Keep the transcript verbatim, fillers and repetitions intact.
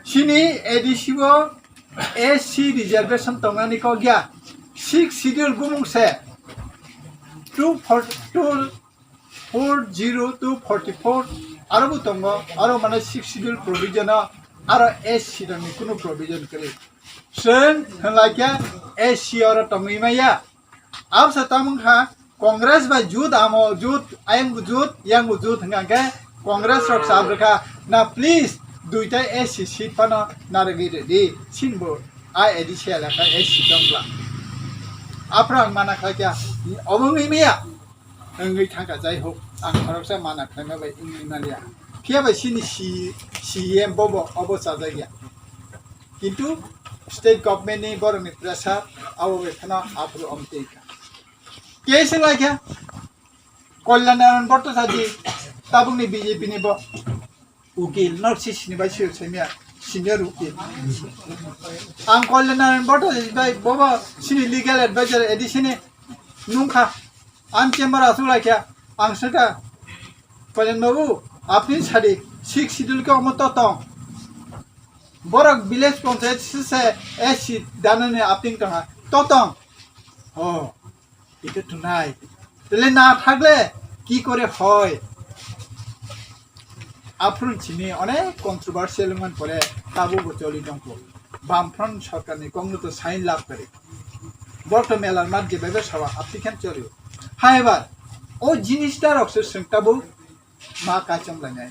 Chini A D C o S C reservation tongnani kok ya. Sixth schedule bumung se two four, two four zero two forty four aro bo tongo, aro mane sixth schedule provision o aro S C rokni kunu provision kwrwi. Chwng hwnlai khe S C oro tongwi maya. Absa tamung kha Congress bai jut amo jut, ayang jut, yang jut hwnka khe Congress rok sab rwkha na, please duita S C seat phano narwgwi rwdi, sinbo a A D C elaka S C tongla. Aphra ang mana khlai kha, obo wngwi maya, wngwi thangkha, jai hok, ang khoroksa mana khlaima bai wngwi maliya. Phiya bai chini C-, C E M bobo obo chajakya. Kintu state government ni borokni pressure abo bai phano aphuru omtwi kha. Case lai kha Kalyan Narayan Bhattacharya, tabukni B J P ni bo ukil, nok si sini bai sir semia senior ukil. Ang Kalyan Narayan Bhattacharya bai bobo sini legal advisor A D C ni nungkha. Ang chamber asuk lai kha, ang swkha, Kalyan babu, apni sadi sixth schedule khe omo totong. Borok village panchayat se S C danani apni tongha. Totong. Oh, itu tunai. Tele na thakle ki kore hoy? Aphuru chini onek controversial wngmani pore tabuk bo choli tongkho. Bamfront sorkarni kokno to sign lab kwrwi. Borok to melar mat je bebe sawa apni khen choli. Haibar o jinis darok se swng tabuk ma kaichom lainai.